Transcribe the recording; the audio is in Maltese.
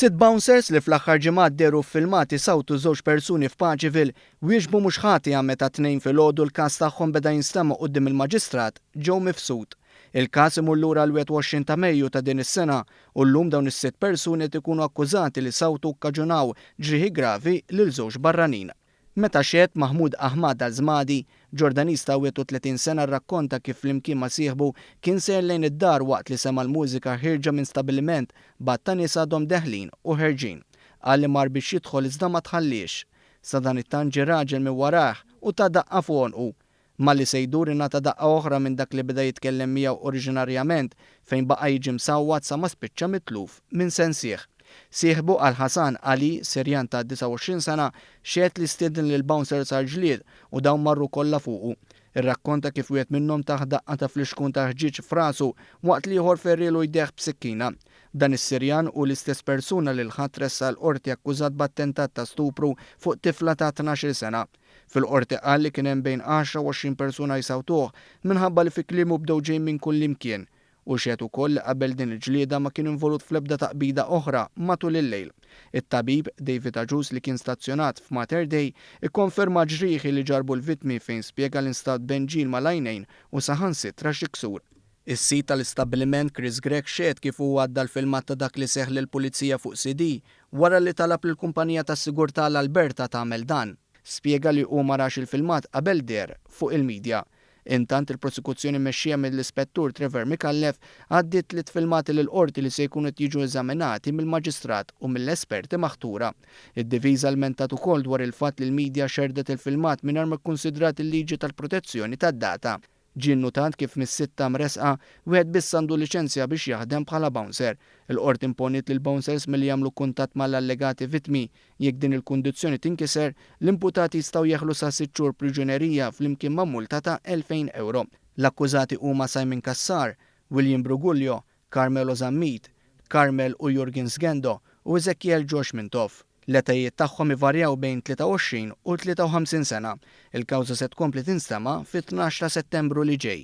Sitt bouncers li fl-aħħar ġimgħat dehru f'filmati sawtu żewġ persuni f'Paċeville wieġbu mhux ħatja meta t-Tnejn filgħodu l-każ tagħhom beda jinstema' quddiem il-Maġistrat Joe Mifsud. Il-każ imur lura għall-21 ta' Mejju ta' din is-sena u llum dawn is-sitt persuni qed ikunu akkużati li sawtu u kkaġunaw ġrieħi gravi lil żewġ barranin. Meta xehed Mahmoud Ahmad Al-Zmadi, Ġordaniż ta' 31 sena rrakkonta kif flimkien ma' sieħbu kien sejjer lejn id-dar waqt li sema' l-mużika ħierġa minn stabiliment b'għadd ta' nies għadhom deħlin u ħerġin. Qal li mar biex jidħol iżda ma tħalliex. Sadanittant ġie raġel minn warajh u ta daqqa fuq għonqu. Malli se jdur ingħata daqqa oħra minn dak li beda jitkellem miegħu oriġinarjament fejn baqa' jiġi msawwat sa ma spiċċa mitluf minn sensih. Sieħbu Al-Hasan Ali, Sirjan ta' 29 sena, xehed li stieden lill-bouncers għall-ġlied u dawn marru kollha fuqu. Irrakkonta kif wieħed minnhom tah daqqa ta' flixkun ta' ħġieġ f'rasu waqt li ieħor ferrielu jdejh b'sikkina. Dan is-Sirjan hu l-istess persuna li l-Ħadd tressaq l-Qorti akkużat b'attentat ta' stupru fuq tifla ta' 12-il sena. Fil-Qorti qal li kien hemm bejn għaxra u 20 persuna jsawtuh minħabba li fi kliemu bdew ġejjin minn kullimkien. Hu xehed ukoll li qabel din il-ġlieda ma kien involut fl-ebda taqbida oħra matul il-lejl. It-tabib, David Agius li kien stazzjonat f'Mater Dei, ikkonferma ġrieħi li ġarrbu l-vittmi fejn spjega li nstab benġil mal-għajnejn u saħansitra xi ksur. Is-sid tal-istabbiliment Chris Grech xehed kif hu għadda l-filmat ta' dak li seħħ lill-Pulizija fuq CD wara li talab lill-kumpanija tas-sigurtà l-Alberta tagħmel dan. Spjega li hu ma rax il-filmat qabel deher fuq il-media. Intant il-prosekuzzjoni mmexxija mill-Ispettur Trevor Micallef għaddiet tliet filmati lill-Qorti li se jkunu qed jiġu eżaminati mill-Maġistrat u mill-esperti maħtura. Id-difiża lmentat ukoll dwar il-fatt li l-media xerrdet il-filmat mingħajr ma kkunsidrat il-liġi tal-protezzjoni tad-data. Ġie nnutat kif mis-sitta mressqa, wieħed biss għandu liċenzja biex jaħdem bħala bouncer. Il-Qorti imponiet lill-bouncers milli jagħmlu kuntatt mal-allegati vittmi. Jekk din il-kundizzjoni tinkiser, l-imputati jistgħu jeħlu sa sitt xhur priġunerija flimkien ma' multa ta' 2,000 ewro. L-akkużati huma Simon Cassar, William Briguglio, Carmelo Zammit, Carmel u Jurgen Sgendo u Ezekiel Josh Mintoff. L-etajiet tagħhom ivarjaw bejn 23 u 53 sena. Il-kawża se tkompli tinstema' fit-12 ta' Settembru li ġej.